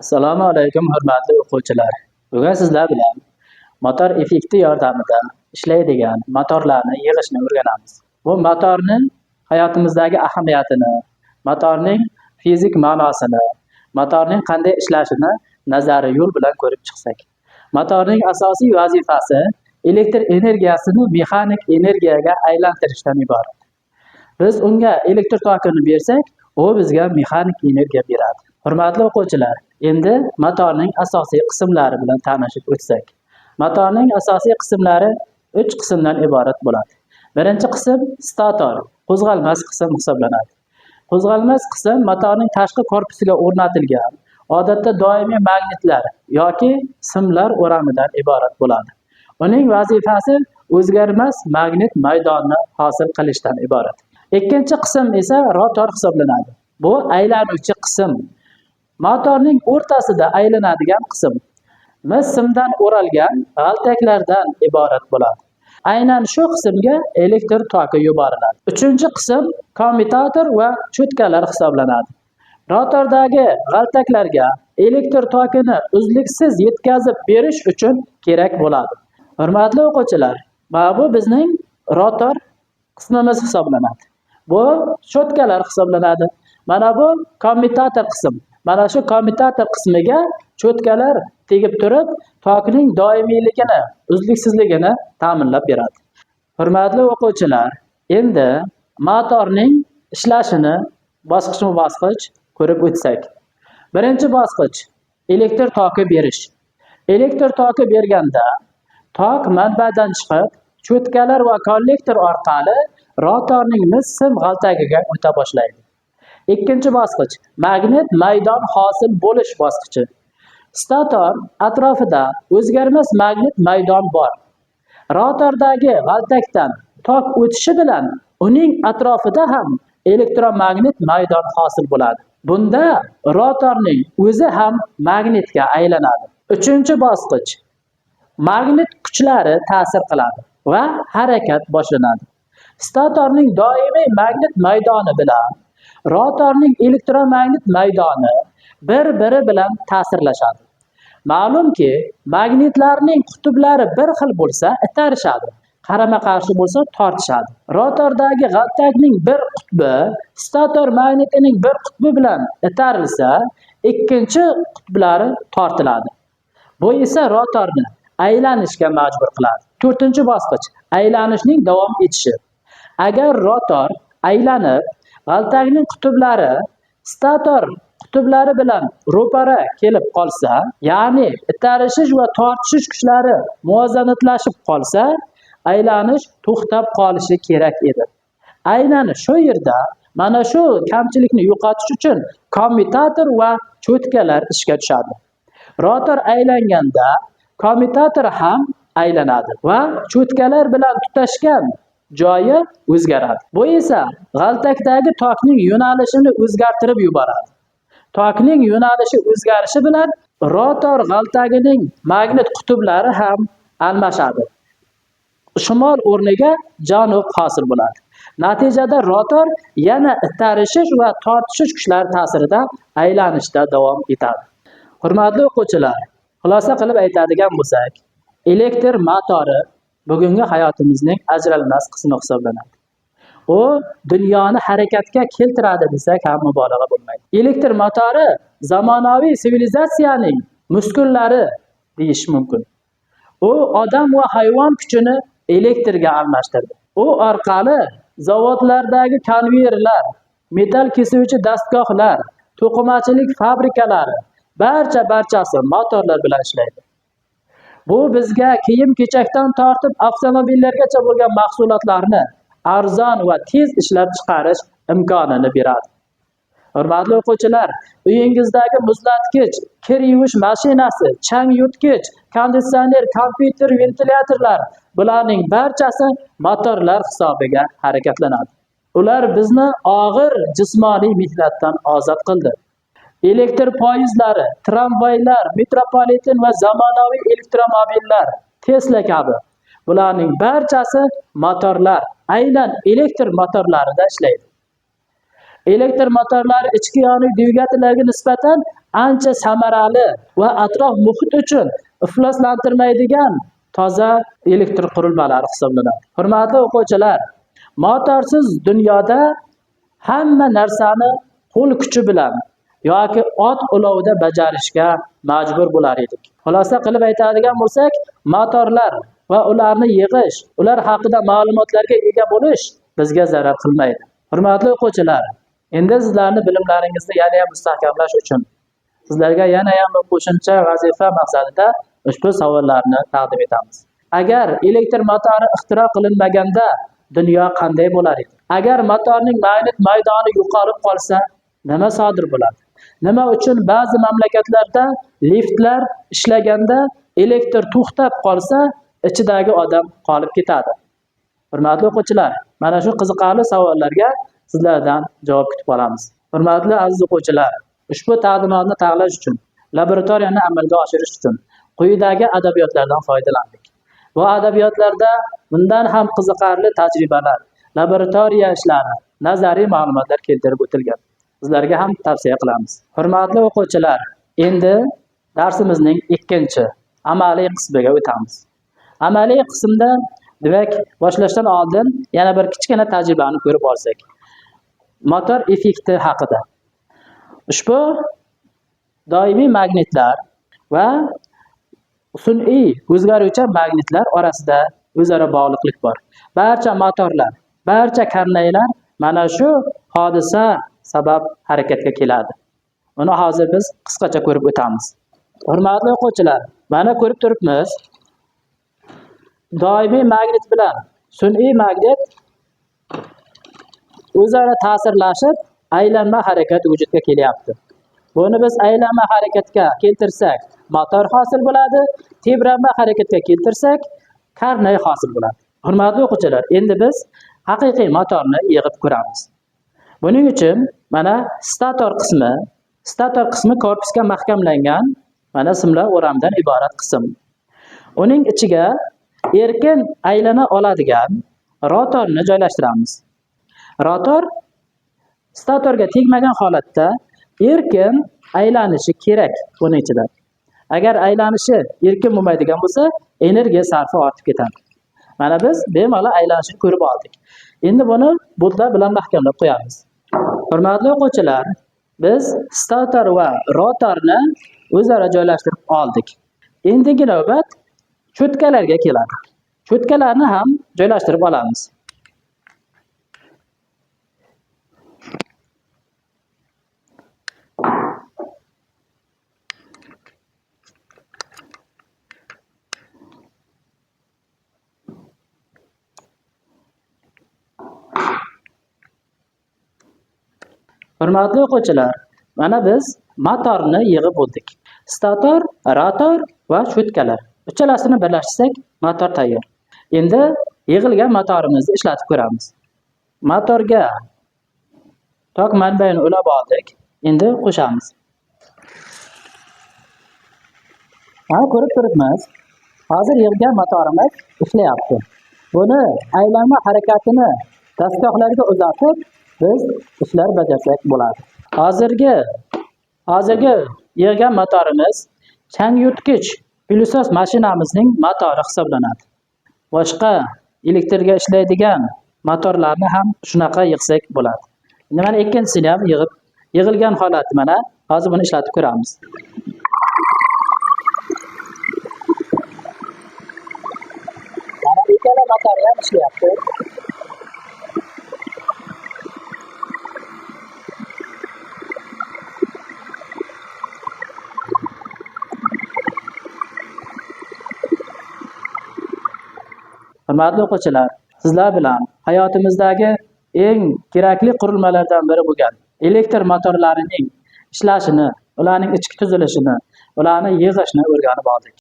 Assalomu alaykum, hurmatli o'quvchilar. Bugun sizlar bilan motor effekti yordamida ishlaydigan motorlarni yig'ishni o'rganamiz. Bu motorning hayotimizdagi ahamiyatini, motorning fizik ma'nosini, motorning qanday ishlashini nazariy yo'l bilan ko'rib chiqsak. Motorning asosiy vazifasi elektr energiyasini mexanik energiyaga aylantirishdan iborat. Biz unga elektr tokini bersak, u bizga mexanik energiya beradi. Hurmatli o'quvchilar, endi motorning asosiy qismlari bilan tanishib o'tsak. Motorning asosiy qismlari 3 qismdan iborat bo'ladi. Birinchi qism stator, qo'zg'almas qism hisoblanadi. Qo'zg'almas qism motorning tashqi korpusiga o'rnatilgan, odatda doimiy magnitlar yoki simlar o'ramidan iborat bo'ladi. Uning vazifasi o'zgarmas magnit maydonni hosil qilishdan iborat. Ikkinchi qism esa rotor hisoblanadi. Bu aylanuvchi qism. Motorning o'rtasida aylanadigan qism. Mis simdan o'ralgan g'altaklardan iborat bo'ladi. Aynan shu qismga elektr toki yuboriladi. Uchinchi qism kommutator va cho'tkalar hisoblanadi. Rotordagi g'altaklarga elektr tokini uzluksiz yetkazib berish uchun kerak bo'ladi. Hurmatli o'quvchilar, mana bu bizning rotor qismimiz hisoblanadi. Bu cho'tkalar hisoblanadi. Mana bu kommutator qism. Mana shu kommutator qismiga cho'tkalar tegib turib, tokning doimiyligini, uzluksizligini ta'minlab beradi. Hurmatli o'quvchilar, endi motorning ishlashini bosqichma-bosqich ko'rib o'tsak. Birinchi bosqich elektr toki berish. Elektr toki berganda tok manbadan chiqib, cho'tkalar va kollektor orqali rotorning mis sim g'altagiga o'ta boshlaydi. Ikkinchi bosqich magnit maydon hosil bo'lish bosqichi. Stator atrofida o'zgarmas magnit maydon bor. Rotordagi g'altakdan tok o'tishi bilan uning atrofida ham elektromagnit maydon hosil bo'ladi. Bunda rotorning o'zi ham magnitga aylanadi. Uchinchi bosqich magnit kuchlari ta'sir qiladi va harakat boshlanadi. Statorning doimiy magnit maydoni bilan rotorning elektromagnit maydoni bir-biri bilan ta'sirlashadi. Ma'lumki, magnitlarning qutublari bir xil bo'lsa itarishadi, qarama-qarshi bo'lsa tortishadi. Rotordagi g'altakning bir qutbi stator magnitining bir qutbi bilan itarilsa, ikkinchi qutblari tortiladi. Bu esa rotorni aylanishga majbur qiladi. To'rtinchi bosqich aylanishning davom etishi. Agar rotor aylanib, g'altakning qutublari stator qutublari bilan ro'para kelib qolsa, ya'ni itarishish va tortishish kuchlari muvozanatlashib qolsa, aylanish to'xtab qolishi kerak edi. Aynan shu yerda mana shu kamchilikni yo'qotish uchun kommutator va cho'tkalar ishga tushadi. Rotor aylanganda kommutator ham aylanadi va cho'tkalar bilan tutashgan joyi o'zgaradi. Bu esa g'altakdagi tokning yo'nalishini o'zgartirib yuboradi. Tokning yo'nalishi o'zgarishi bilan rotor g'altagining magnit qutublari ham almashadi. Shimol o'rniga janub hosil bo'ladi. Natijada rotor yana itarishish va tortishish kuchlari ta'sirida aylanishda davom etadi. Hurmatli o'quvchilar, xulosa qilib aytadigan bo'lsak, elektr motori bugungi hayotimizning ajralmas qismi hisoblanadi. U dunyoni harakatga keltiradi desak ham mubolag'a bo'lmaydi. Elektr motori zamonaviy sivilizatsiyaning muskullari deyish mumkin. U odam va hayvon kuchini elektrga almashtirdi. U orqali zavodlardagi konveyerlar, metall kesuvchi dastgohlar, to'qimachilik fabrikalari barcha-barchasi motorlar bilan ishlaydi. Bu bizga kiyim-kechakdan tortib avtomobillargacha bo'lgan mahsulotlarni arzon va tez ishlab chiqarish imkonini beradi. Hurmatli o'quvchilar, uyingizdagi muzlatkich, kir yuvish mashinasi, chang yutgich, konditsioner, kompyuter, ventilyatorlar bularning barchasi motorlar hisobiga harakatlanadi. Ular bizni og'ir jismoniy mehnatdan ozod qildi. Elektr poyezdlari, tramvaylar, metropoliten va zamonaviy elektromobillar, Tesla kabi bularning barchasi motorlar, aynan elektr motorlarida ishlaydi. Elektr motorlari ichki yonuv dvigatellarga nisbatan ancha samarali va atrof muhit uchun ifloslantirmaydigan toza elektr qurilmalari hisoblanadi. Hurmatli o'quvchilar, motorsiz dunyoda hamma narsani qo'l kuchi bilan yoki ot ulovida bajarishga majbur bo'lar edik. Xulosa qilib aytadigan bo'lsak, motorlar va ularni yig'ish, ular haqida ma'lumotlarga ega bo'lish bizga zarar qilmaydi. Hurmatli o'quvchilar, endi sizlarning bilimlaringizni yana ham mustahkamlash uchun sizlarga yana ham qo'shimcha vazifa maqsadida ushbu savollarni taqdim etamiz. Agar elektr motori ixtiro qilinmaganda dunyo qanday bo'lar edi? Agar motorning magnit maydoni yo'qolib qolsa, nima sodir bo'ladi? Nima uchun ba'zi mamlakatlarda liftlar ishlaganda elektr to'xtab qolsa, ichidagi odam qolib ketadi? Hurmatli o'quvchilar, mana shu qiziqarli savollarga sizlardan javob kutib qolamiz. Hurmatli aziz o'quvchilar, ushbu taqdimotni taxlash uchun, laboratoriyani amalga oshirish uchun quyidagi adabiyotlardan foydalandik. Bu adabiyotlarda bundan ham qiziqarli tajribalar, laboratoriya ishlari, nazariy ma'lumotlar keltirib o'tilgan. Sizlarga ham tavsiya qilamiz. Hurmatli o'quvchilar, endi darsimizning ikkinchi amaliy qismiga o'tamiz. Amaliy qismda, demak, boshlashdan oldin yana bir kichkina tajribani ko'rib olsak. Motor effekti haqida. Ushbu doimiy magnitlar va sun'iy o'zgaruvchan magnitlar orasida o'zaro bog'liqlik bor. Barcha motorlar, barcha karnaylar mana shu hodisa sabab harakatga keladi. Uni hozir biz qisqacha ko'rib o'tamiz. Hurmatli o'quvchilar, mana ko'rib turibmiz. Doimiy magnit bilan sun'iy magnit o'zaro ta'sirlashib, aylanma harakat vujudga kelyapti. Buni biz aylanma harakatga keltirsak, motor hosil bo'ladi, tebranma harakatga keltirsak, karnay hosil bo'ladi. Hurmatli o'quvchilar, endi biz haqiqiy motorni yig'ib ko'ramiz. Buning uchun mana stator qismi korpusga mahkamlangan mana simlar o'ramidan iborat qism. Uning ichiga erkin aylana oladigan rotorni joylashtiramiz. Rotor statorga tegmagan holatda erkin aylanishi kerak buning ichida. Agar aylanishi erkin bo'lmaydigan bo'lsa, energiya sarfi ortib ketadi. Mana biz bemalol aylanishini ko'rib oldik. Endi buni butlar bilan mahkamlab qo'yamiz. Hurmatli o'quvchilar, biz stator va rotorni o'zaro joylashtirib oldik. Endigi navbat cho'tkalarga keladi. Cho'tkalarni ham joylashtirib olamiz. Hurmatli o'quvchilar, mana biz motorni yig'ib bo'ldik. Stator, rotor va cho'tkalar. Uchalasini birlashtirsak, motor tayyor. Endi yig'ilgan motorimizni ishlatib ko'ramiz. Motorga tok manbaini ulab oldik. Endi qo'shamiz. Mana ko'rib turibmiz. Hozir yig'ilgan motorimiz ishlayapti. Buni aylanma harakatini dastgohlarga uzatib, biz ishlar bajarsak bo'ladi. Hozirgi yig'gan motorimiz changyutgich plyusos mashinamizning motori hisoblanadi. Boshqa elektrga ishlaydigan motorlarni ham shunaqa yig'sak bo'ladi. Endi mana ikkinchisini ham yig'ilgan holati mana hozir buni ishlatib ko'ramiz. Mana ikkala motori ham ishlayapti. Hurmatli o'quvchilar, sizlar bilan hayotimizdagi eng kerakli qurilmalardan biri bo'lgan elektr motorlarining ishlashini, ularning ichki tuzilishini, ularni yig'ishni o'rganib oldik.